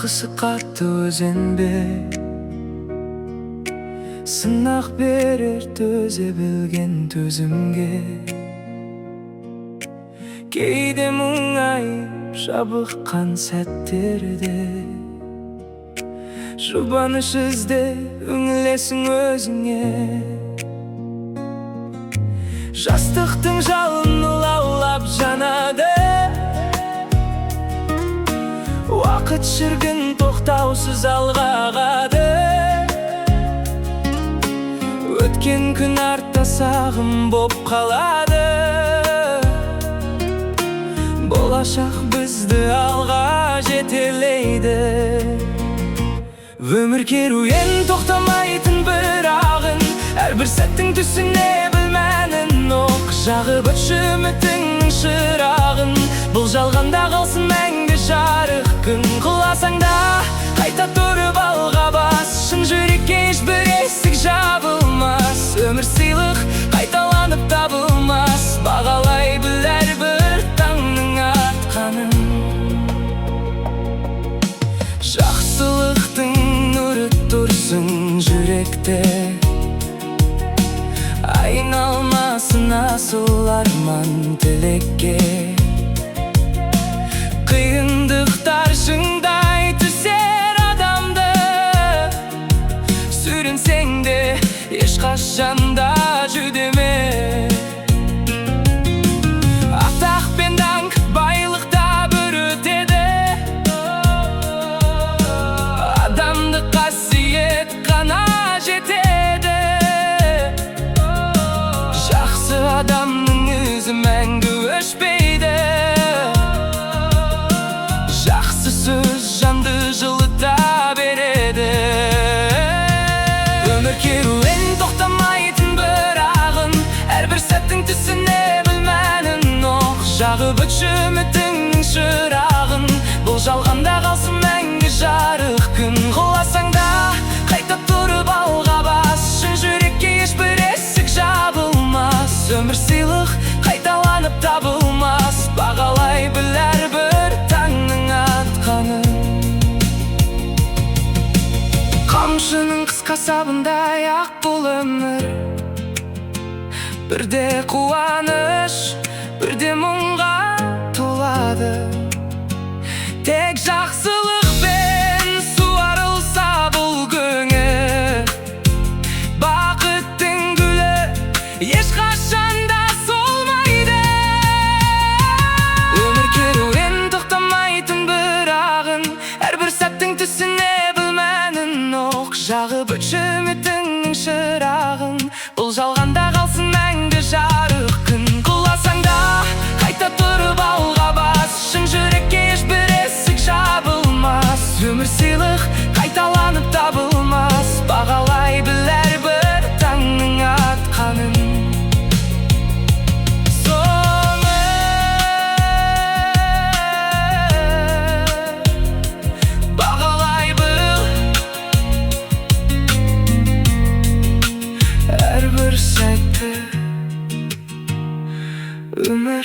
Ағысы қатты өзен бе? Сынақ берер төзе білген төзімге. Кейде мұңайып жабыққан сәттерде жұбаныш іздеп үңілесің өзіңе. Жастықтың жалыны лаулап жанады. Уақыт шіркін тоқтаусыз алға ағады. Өткен күн артта сағым боп қалады. Болашақ бізді алға жетелейді. Өмір керуен, тоқтамайтын бір ағын. Әрбір сәттің түсіне біл мәнін. Оқ жағып өтші үмітіңнің шырағын. Бұл жалғанда қалсын мәңгі жарық күн. Құласаң да қайта тұрып алға бас. Шын жүрекке ешбір есік жабылмас. Өмір сыйлық, қайталанып табылмас. Бағалай біл әрбір таңның атқанын. Жақсылықтың нұры тұрсын жүректе. Айналмасын асыл арман тілекке. Қиындықтар шыңдай түсер адамды. Сүрінсең де, ешқашан да жүдеме. Атақ пен даңқ, байлық та бір өтеді. Адамдық қасиет қана жетеді. Жақсы адамның ізі мәңгі өшпейді. Жақсы сөз жанды жылыта береді. Өмір керуен, тоқтамайтын бір ағын. Әрбір сәттің түсіне біл мәнін. Оқ жағып өтші үмітіңнің шырағын. Бұл жалғанда қалсын мәңгі жарық күн. Құласаң да, қайта тұрып алға бас. Шын жүрекке ешбір есік жабылмас. Өмір сыйлық, қайталанып табылмас. Бағалай біл әрбір таңның атқанын. Қамшының қысқа сабындай ақ бұл өмір. Бірде қуаныш, бірде мұңға толады. Тек жақсылықпен суарылса бұл көңіл, бақыттың гүлі ешқашан да солмайды. Өмір керуен, тоқтамайтын бір ағын. Әрбір сәттің түсіне біл мәнін. Оқ жағып өтші үмітіңнің шырағын. Бұл жалғанда қалсын мәңгі жарық күн. Құласаң да, қайта тұрып алға бас. Шын жүрекке ешбір есік жабылмас. Өмір сыйлық, қайталанып табылмас. Бағалай біл әрбір таңның атқанын. Соңы бағалай біл әрбір сәтті. Өмір